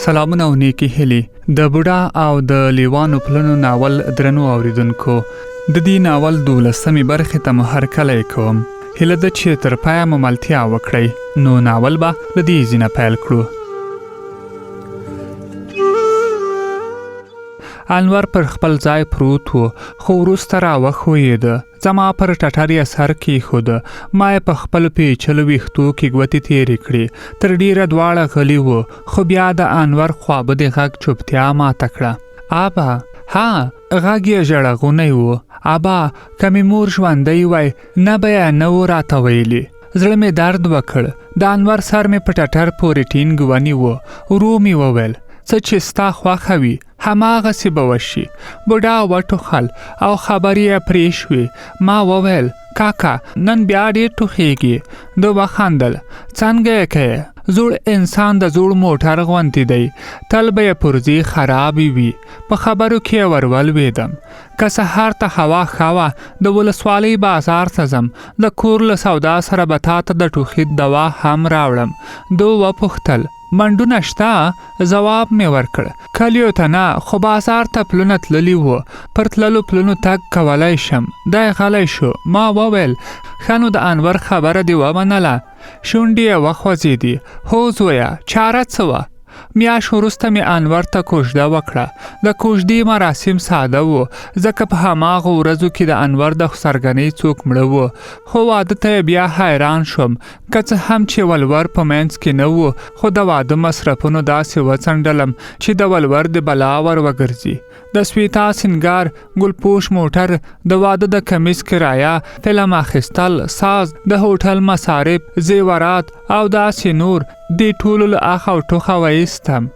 سلامونه او نیکی هیلې د بوډا او د لیوانو پلونو ناول درنو اوریدونکو، د دې ناول دولسمې برخې ته مو هرکلی کوم. هیله ده چې تر پایه مو ملتیا وکړئ. نو ناول به له دې ځینه پیل کړو. انور پر خپل ځای پروت و، خو وروسته را وښویېده. زما پر ټټر یې سر کېښود. ما یې په خپلو پیچلو ویښتو کې ګوتې تېرې کړې. تر ډېره دواړه غلي وو، خو بیا د انور خوابدي غږ چوپتیا ماته کړه. ابا! ها! غږ یې ژړغونی و. ابا! که مې مور ژوندۍ وای، نه به یې نه و راته ویلي. زړه مې درد وکړ. د انور سر مې په ټټر پورې ټینګ ونیو. ورو مې وویل، څه چې ستا خوښه وي، هماغسې به وشي. بوډا وټوخل او خبرې یې پرې شوې. ما وویل، کاکا نن بیا ډېر ټوخېږي. ده وخندل، څنګه یې کوې؟ زوړ انسان د زوړ موټر غوندې دی، تل به یې پرزې خرابې وي. په خبرو کې یې ور ولوېدم. که سهار ته هوا ښه وه، د ولسوالۍ بازار ته ځم، د کور له سودا سره به تا ته د ټوخي دوا هم راوړم. ده وپوښتل، منډونه شته؟ ځواب مې ورکړ، کلیو ته نه، خو بازار ته پلونه تللي وو، پر تللو پلونو تګ کولای شم. دی غلی شو. ما وویل، ښه نو د انور خبره دې ومنله؟ شونډې یې وخوځېدې، هو زویه، چاره څه وه؟ میاشت وروسته مې انور ته کوژده وکړه. د کوژدې مراسم ساده وو، ځکه په هماغو ورځو کې د انور د خسرګنۍ څوک مړه وو. خو واده ته یې بیا حیران شوم. که څه هم چې ولور په منځ کې نه و، خو د واده مصرفونو داسې وڅنډلم چې د ولور دې بلا ور وګرځي. د سویتا سینګار، ګلپوش موټر، د واده د کمیس کرایه، فلم اخیستل، ساز، د هوټل مصارف، زیورات او داسې نور، دې ټولو له اخ او ټوخه وایستم.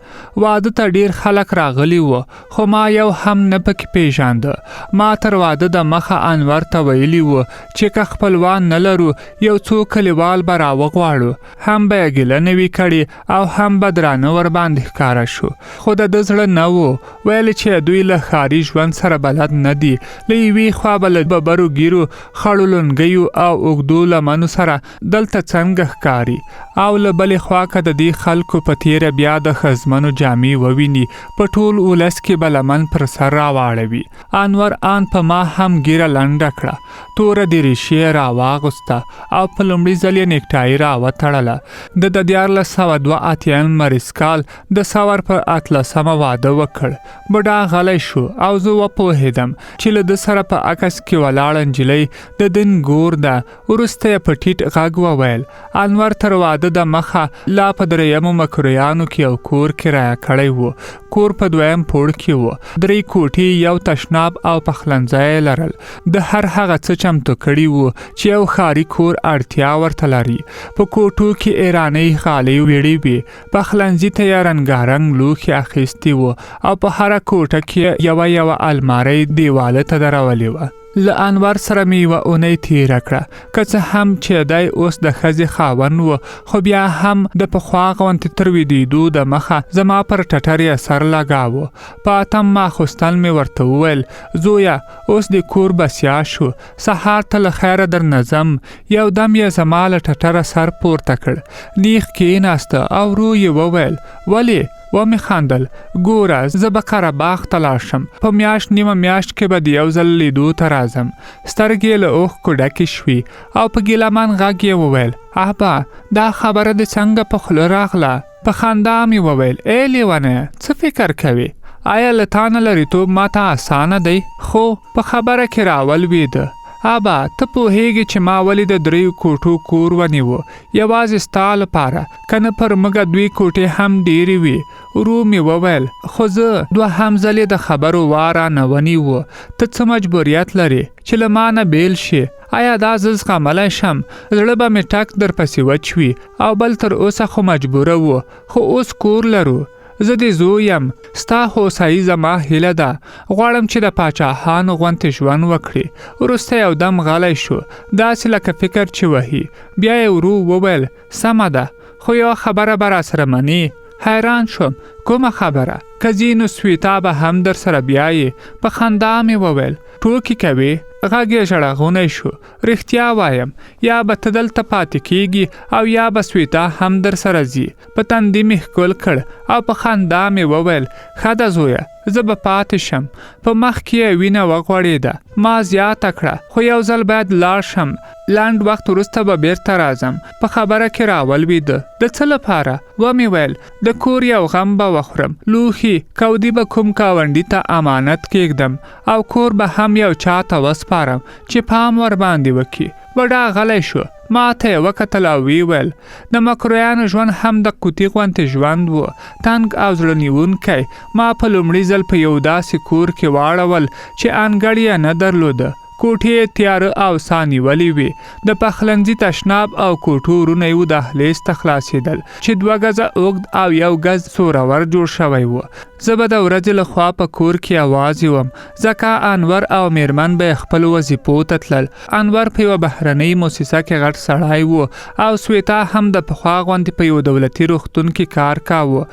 واده ته ډیر خلک راغلي وو، خو ما یو هم نه پکې پیژانده. ما تر واده د مخه انور ته ویلي وو چې که خپلوان نه لرو، یو څو کلیوال به راوغواړو، هم به یې ګیله نه وي کړې او هم به درانه ورباندې ښکاره شو. خو د ده زړه نه و، ویل چې دوی له ښاري ژوند سره بلد نه دي. له یوې خوا به له ببرو ږیرو، خړو لونګیو او اوږدو لمنو سره دلته څنګه ښکاري او له بلې خوا که د دې خلکو په تېره بیا د ښځمنو جامې وویني، په ټول ولس کې به لمن پر سر راواړوي. انور آن په ما هم ږیره لنډه کړه، توره دریشي یې راواغوسته او په لومړي ځل یې نیکټایي راوتړله. ده د 1382 لمریز کال د ثور پر اتلسمه واده وکړ. بوډا غلی شو او زه وپوهېدم چې له ده سره په عکس کې ولاړه نجلۍ د ده نګور ده. وروسته یې په ټیټ غږ وویل، انور تر واده د مخه لا په درېیمو مکرویانو کې یو کور کرایه کړی و. کور په دویم پوړ کې و، درې کوټې، یو تشناب او پخلنځی یې لرل. ده هر هغه څه چمتو کړي وو چې یو ښاري کور اړتیا ورته لري. په کوټو کې ایرانۍ غالۍ ویړې وې، پخلنځي ته یې رنګارنګ لوښي اخیستي وو او په هره کوټه کې یې یوه یوه المارۍ دیواله ته درولې وه. له انور سره مې یوه اونۍ تیره کړه. که څه هم چې دی اوس د ښځې خاوند و، خو بیا هم د پخوا غوندې تر ویدېدو د مخه زما پر ټټر یې سر لګاوه. په اتم ماخوستن مې ورته وویل، زویه اوس دې کور بسیا شو، سهار ته له خیره درنه ځم. یو دم یې زما له ټټره سر پورته کړ، نیغ کېناسته او ورو یې وویل، ولې؟ ومې خندل، ګوره زه به قره باغ ته لاړ شم، په میاشت نیمه میاشت کې به د یو ځل لیدو ته راځم. سترګې یې له اوښکو ډکې شوې او په ګیله من غږ یې وویل، ابا دا خبره دې څنګه په خوله راغله؟ په خندا مې وویل، ای لیونیه څه فکر کوې؟ آیا له تا نه لرېتوب ماته اسانه دی؟ خو په خبره کې راولوېده، ابا ته پوهېږې چې ما ولې د دریو کوټو کور ونیو؟ یوازې ستا لپاره، که نه پر موږ دوې کوټې هم ډېرې وې. ورو مې وویل، خو زه دوهم ځل یې د خبرو وار رانه ونیو، ته څه مجبوریت لرې چې له ما نه بېل شې؟ ایا دا زه زغملی شم؟ زړه به مې ټک درپسې وچوي او بل تر اوسه خو مجبوره وو، خو اوس کور لرو. زه دې زوی یم، ستا هوسايي زما هیله ده، غواړم چې د پاچاهانو غوندې ژوند وکړې. وروسته یو دم غلی شو، داسې لکه فکر چې وهي. بیا یې ورو وویل، سمه ده، خو یوه خبره به راسره منې؟ حیران شوم، کومه خبره؟ که ځې نو سویتا به هم درسره بیایې. په خندا مې وویل، ټوکې کوې؟ غږ یې ژړغونی شو. رښتیا وایم، یا به ته دلته پاتې کېږي او یا به سویتا هم درسره ځي. په تندي مې ښکل کړ او په خندا مې وویل، ښه ده زویه، زه به پاتې شم. په مخ کې یې وینه وغوړېده. ما زیاته کړه، خو یو ځل باید لاړ شم، لنډ وخت وروسته به بیرته راځم. په خبره کې راولوېده، د څه لپاره؟ ومې ویل، د کور یو غم به وخورم، لوښي، کودي به کوم کاونډي ته امانت کېږدم او کور به هم یو چا ته وسپارم چې پام ورباندې وکړي. بډا غلی شو، ما ته یې وکتل او ویې ویل، د مکرویانو ژوند هم د قوطي غوندې ژوند و، تنګ او زړه نیوونکی. ما په لومړي ځل په یو داسې کور کې واړول چې انګړ یې نه درلوده. کوټې یې تیاره او سا نیولې وې. د پخلنځي تشناب او کوټو ورونه یو دهلیز ته خلاصېدل چې دوه ګزه اوږد او یو ګز څورور جوړ شوی و. زه به د ورځې له خوا په کور کې یوازې وم، ځکه انور او میرمن به یې خپلو وظیفو ته تلل. انور په یوه بهرنۍ موسسه کې غټ سړی و او سویتا هم د پخوا غوندې په یوه دولتي روغتون کې کار کاوه.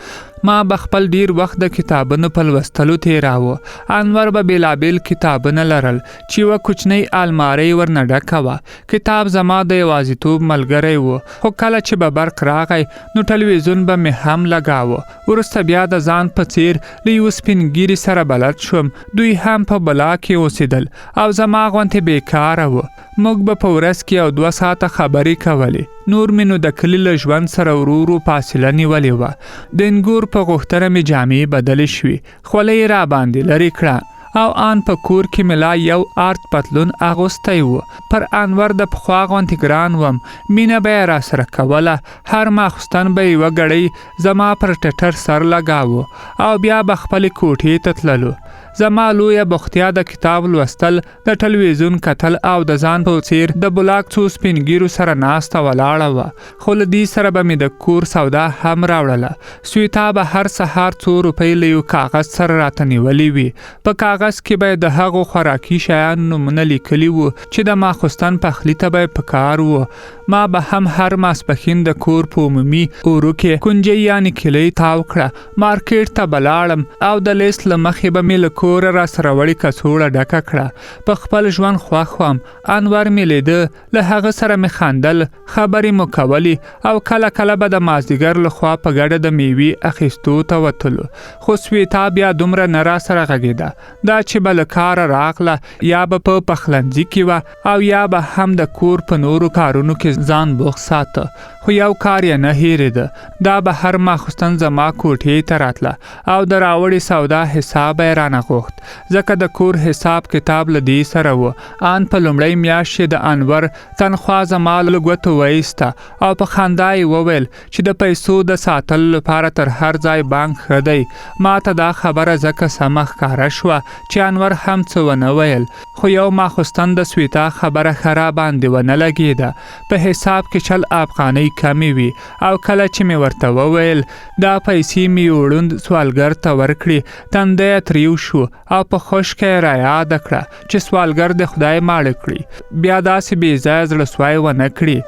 ما به خپل ډیر وخت د کتابونو په لوستلو تیراوه. انور به بیلابیل کتابونه لرل چې یوه کوچنۍ المارۍ ورنه ډکه وه. کتاب زما د یوازیتوب ملګری و، خو کله چې به برق راغی نو ټلویزیون به مې هم لګاوه. وروسته بیا د ځان په څیر له یوه سپین ږیري سره بلد شوم. دوی هم په بلا کې اوسېدل او زما غوندې بیکاره و. موږ به په ورځ کې یو دوه ساعته خبرې کولې. نور مې نو د کلي له ژوند سره ورو ورو فاصله نیولې وه. د انګور په غوښتنه مې جامې بدلې شوې، خولۍ یې راباندې لرې کړه او آن په کور کې مې لا یو آرت پتلون اغوستی و. پر انور د پخوا غوندې ګران وم، مینه به یې راسره کوله. هر ماخوستن به یوه ګړۍ زما پر ټټر سر لګاوه او بیا به خپلې کوټې ته تللو. زما لویه بوختیا د کتاب لوستل، د ټلویزیون کتل او د ځان په څیر د بلاک څو سپین ږیرو سره ناسته ولاړه وه، خو له دې سره به مې د کور سودا هم راوړله. سویتا به هر سهار څو روپۍ له یو کاغذ سره راته نیولې وي. په کاغذ کې به یې د هغو خوراکي شیانو نومونه لیکلي وو چې د ماخوستن پخلي ته به یې پکار وو. ما به هم هر ماسپښین د کور په عمومي اورو کې کنجۍ یعنې کیلۍ تاو کړه، مارکیټ ته به لاړم او د لیست له مخې به مې له کوره راسره وړې کڅوړه ډکه کړه. په خپل ژوند خوښ وم. انور مې لیده، له هغه سره مې خندل، خبرې مو کولې او کله کله به د مازدیګر له خوا په ګډه د میوې اخیستو ته وتلو. خو سویتا بیا دومره نه راسره غږېده. دا چې به له کاره راغله یا به په پخلنځي کې وه او یا به هم د کور په نورو کارونو کې ځان بوخت ساته، خو یو کار یې نه هېرېده. دا به هر ماخوستن زما کوټې ته راتله او د راوړې سودا حساب به یې رانه غوښت، ځکه د کور حساب کتاب له دې سره و. آن په لومړۍ میاشت یې د انور تنخوا زما له ګوتو وایسته او په خندا یې وویل چې د پیسو د ساتلو لپاره تر هر ځای بانک ښه دی. ما ته دا خبره ځکه سمه ښکاره شوه چې انور هم څه ونه ویل، خو یو ماخوستن د سویتا خبره ښه راباندې ونه لګېده. په حساب کې 20 افغانۍ کمې وې او کله چې مې ورته وویل دا پیسې مې یو ړوند سوالګر ته ورکړې، تندی یې تریو شو او په خشکه یې رایاده کړه چې سوالګر د خدای ماړه کړي، بیا داسې بې ځایه زړه سوی ونه کړي.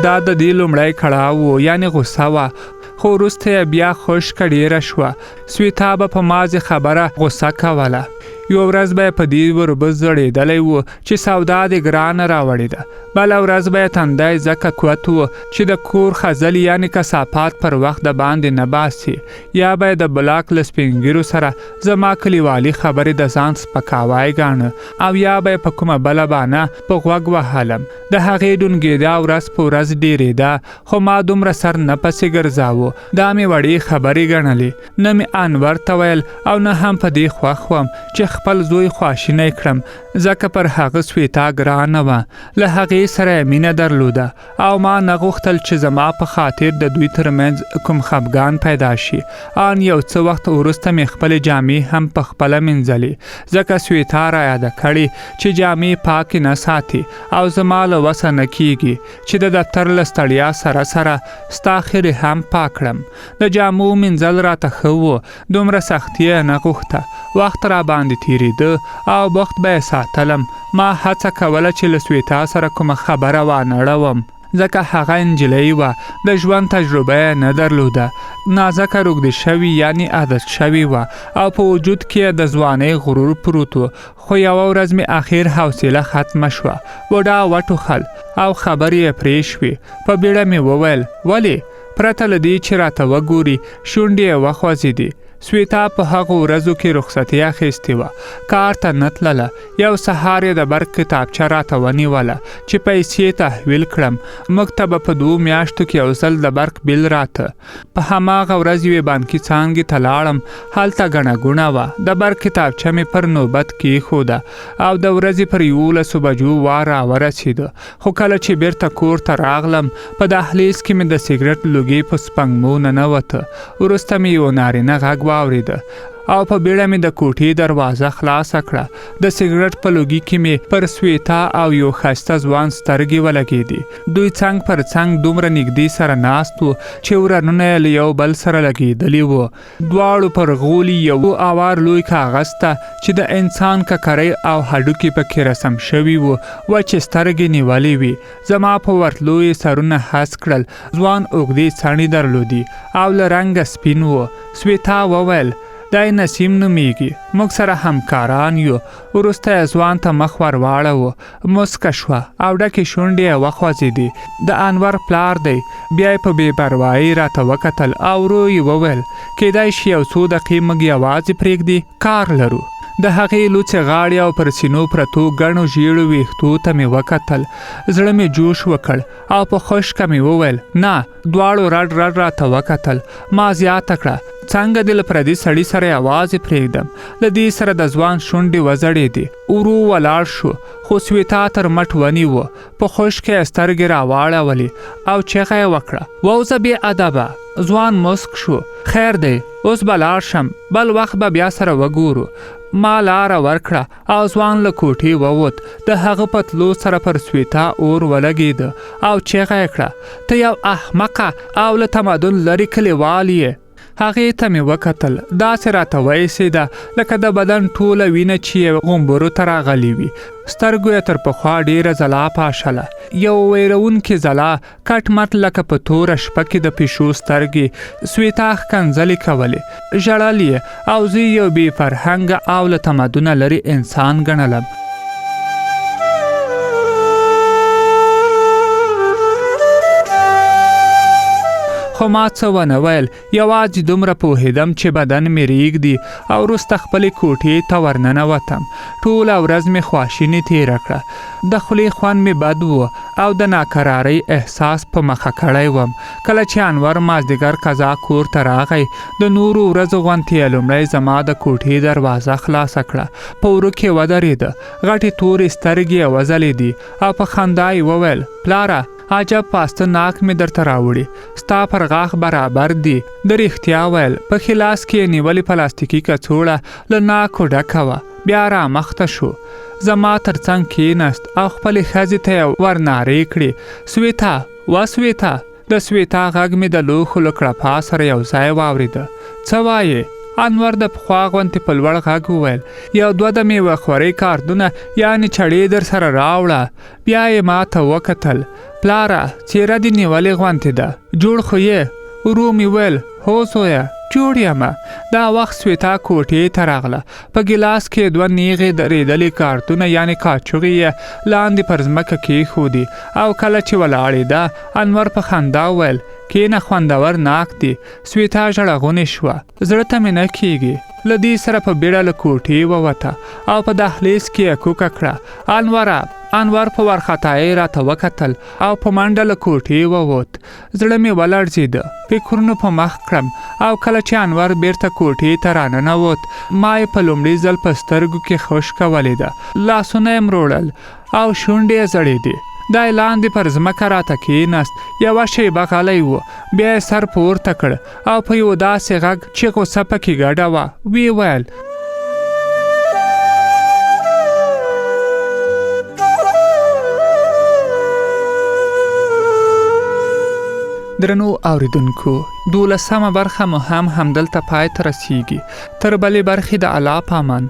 دا د دې لومړی کړاو و، یعنې غوسه وه، خو وروسته یې بیا خشکه ډېره شوه. سویتا به په مازې خبره غوسه کوله. یوه ورځ به یې په دې وربه زړېدلی و چې سودا دې ګرانه راوړې ده، بله ورځ به یې تندی ځکه کوت و چې د کور خځلې یعنې کثافات پر وخت د باندې نه باسي، یا به یې د بلاک له سپینږیرو سره زما کلیوالي خبرې د ځان سپکاوی ګاڼه او یا به یې په کومه بله بانه په غوږ وهلم. د هغې ډونګېدا ورځ په ورځ ډېرېده، خو ما دومره سر نه پسې ګرځاوه. دا مې وړې خبرې ګڼلې. نه مې انور ته ویل او نه هم په دې خوښ وم چې خپل زوی خواشینی کړم، ځکه پر هغه سویتا ګرانه وه، له هغې سره یې مینه درلوده او ما نه غوښتل چې زما په خاطر د دوی ترمنځ کوم خفګان پیدا شي. آن یو څه وخت وروسته مې خپلې جامې هم په خپله مینځلې، ځکه سویتا رایاده کړې چې جامې پاکې نه ساتي او زما له وسه نه کیږي چې د دفتر له ستړیا سره سره ستا خیرې هم پاک کړم. د جامو مینځل راته ښه و، دومره سختي یې نه غوښته. وخت راباندې تېرېده او بخت به یې ساتلم. ما هڅه کوله چې له سویتا سره کومه خبره وانه ړوم. ځکه هغه نجلۍ وه، د ژوند تجربه یې نه درلوده، نازکه روږدې شوې یعنې عادت شوې وه او په وجود کې یې د ځوانۍ غرور پروت و. خو یوه ورځ مې اخیر حوصله ختمه شوه، بوډا وټوخل او خبرې یې پرې شوې. په بیړه مې وویل، ولې؟ پرته له دې چې راته وګوري، شونډې یې وخوځېدې. سویتا په هغو ورځو کې رخصتي اخیستې وه، کار ته نه تلله. یو سهار یې د برق کتابچه راته ونیوله چې پیسې تحویل کړم. موږ ته به په دوو میاشتو کې یو ځل د برق بیل راته. په هماغه ورځ یوې بانکي څانګې ته لاړم، هلته ګڼه ګوڼه وه. د برق کتابچه مې پر نوبت کېښوده او د ورځې پر 11 بجو وار راورسېده. خو کله چې بیرته کور ته راغلم، په دهلیز کې مې د سګرټ لوګي په سپنږمو ننوته. وروسته مې یو نارینه غږ واورېده او په بیړه مې د کوټې دروازه خلاصه کړه. د سګرټ په لوګي کې مې پر سویتا او یو ښایسته ځوان سترګې ولګېدې. دوی څنګ پر څنګ دومره نږدې سره ناست وو چې ورنونه یې له یو بل سره لګېدلي وو. دواړو پر غولي یو اوار لوی کاغذ ته چې د انسان ککرۍ او هډوکي پکې رسم شوي وو، وچې سترګې نیولې وې. زما په ورتلو یې سرونه هسک کړل. ځوان اوږدې څڼې درلودې او له رنګه سپین و. سویتا وویل، دی نسیم نومیږي، موږ سره همکاران یو. وروسته یې ځوان ته مخ ور واړاوه، موسکه شوه او ډکې شونډې یې وخوځېدې. د انور پلار دی. بیا یې په بې پروایۍ راته وکتل او ورو یې وویل، کېدای شي یو څو دقیقې موږ یوازې پرېږدې، کار لرو. د هغې لوڅې غاړې او پر سینو پرتو ګڼو ژیړو ویښتو ته مې وکتل. زړه مې جوش وکړ او په خشکه مې وویل، نه. دواړو رډ رډ راته وکتل. ما زیاته کړه، څنګه دې له پردي سړي سره یوازې پرېږدم؟ له دې سره د ځوان شونډې وځړېدې. ورو ولاړ شو، خو سویتا تر مټ ونیو. په خشکه یې سترګې راواړولې او چغه یې وکړه، ووځه بې ادبه! ځوان موسک شو، خیر دی، اوس به لاړ شم، بل وخت به بیا سره وګورو. ما لاره ورکړه او ځوان له کوټې ووت. د هغه په تلو سره پر سویتا اور ولګېده او چیغه یې کړه، ته یو احمقه او له تمدن لرې کلیوال یې. هغې ته مې وکتل، داسې راته وایسېده لکه د بدن ټوله وینه چې یې غومبرو ته راغلې وي. سترګو یې تر پخوا ډېره ځلا پاشله، یو ویرونکې ځلا، کټ مټ لکه په توره شپه کې د پیشو سترګې. سویتا ښکنځلې کولې، ژړل یې او زه یې یو بې فرهنګه او له تمدنه لرې انسان ګڼلم. خو ما څه ونه ویل، یوازې دومره پوهېدم چې بدن مې رېږدي او وروسته خپلې کوټې ته ورننوتم. ټوله ورځ مې خواشینې تېره کړه. د خولې خوند مې بد و او د ناکرارۍ احساس په مخه کړی وم. کله چې انور مازدیګر قضا کور ته راغی، د نورو ورځو غوندې یې لومړی زما د کوټې دروازه خلاصه کړه. په ورو کې ودرېده، غټې تورې سترګې یې وځلېدې او په خندا یې وویل، پلاره! عجب پاسته ناک مې درته راوړي، ستا پر غاښ برابر دي. ده رښتیا ویل، په ښي لاس کې یې نیولې پلاستیکي کڅوړه له ناکو ډکه وه. بیا رامخته شو، زما تر څنګ کېناست او خپلې ښځې ته یې ورنارې کړې، سویتا! وه سویتا! د سویتا غږ مې د لوښو له کړپا سره یو ځای واورېده، څه وایې؟ انور د پخوا غوندې په لوړ غږ وویل، یو دوه د میوه خورۍ کارتونه یعنې چړې درسره راوړه. بیا یې ما ته وکتل، پلاره څېره دې نیولې غوندې ده، جوړ خو یې؟ ورو مې وویل، هو زویه جوړ یمه. دا وخت سویتا کوټې ته راغله، په ګیلاس کې یې دوه نیغې درېدلې کارتونه یعنې کاچوغې یې لاندې پر ځمکه کېښودې او کله چې ولاړېده، انور په خندا وویل، کېنه خوندور ناک دي. سویتا ژړغونې شوه، زړه ته مې نه کېږي. له دې سره په بیړه له کوټې ووته او په دهلیز کې یې کوکه کړه، انوره! انور په وارخطایۍ راته وکتل او په منډه له کوټې ووت. زړه مې ولړزېده، فکرونو په مخ کړم او کله چې انور بیرته کوټې ته راننوت، ما یې په لومړي ځل په سترګو کې خشکه ولیده. لاسونه یې مروړل او شونډې یې ځړېدې. دی لاندې پر ځمکه راته کېناست، یوه شېبه غلی و، بیا یې سر پورته کړ او په یو داسې غږ چې غوسه پکې ګډه وه، ویې ویل. درنو اوریدونکو، دولسمه برخه مو هم همدلته پای ته رسیږي. تر بلې برخې د الله پامان.